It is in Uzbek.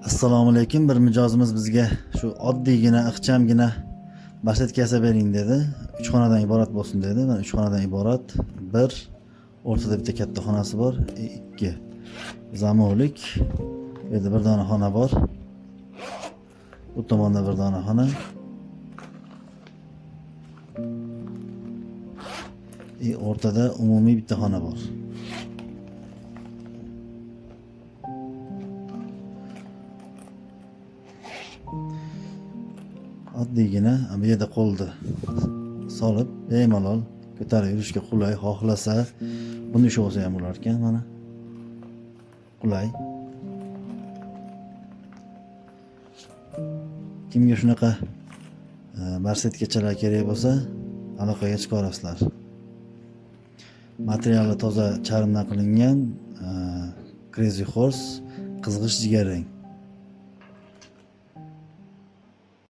Assalomu alaykum. Bir mijozimiz bizga shu oddiygina, ixchamgina barsetka yasab bering dedi. 3 xonadan iborat bo'lsin dedi. Mana 3 xonadan iborat. Bir, o'rtada bitta katta xonasi bor, ikki zamovlik. Bu yerda bir dona xona bor. Bu tomonda bir dona xona. O'rtada umumiy bitta xona bor. Oddiygina bu yerda qo'lni solib bemalol ko'tarib yurishga qulay. Xohlasa buni ushlab olsa ham bo'lar ekan, mana. Qulay. Kimga shunaqa barsetkachalar kerak bo'lsa, aloqaga chiqa. Materiali toza charmdan qilingan, Crazy Horse qizg'ish jigarrang.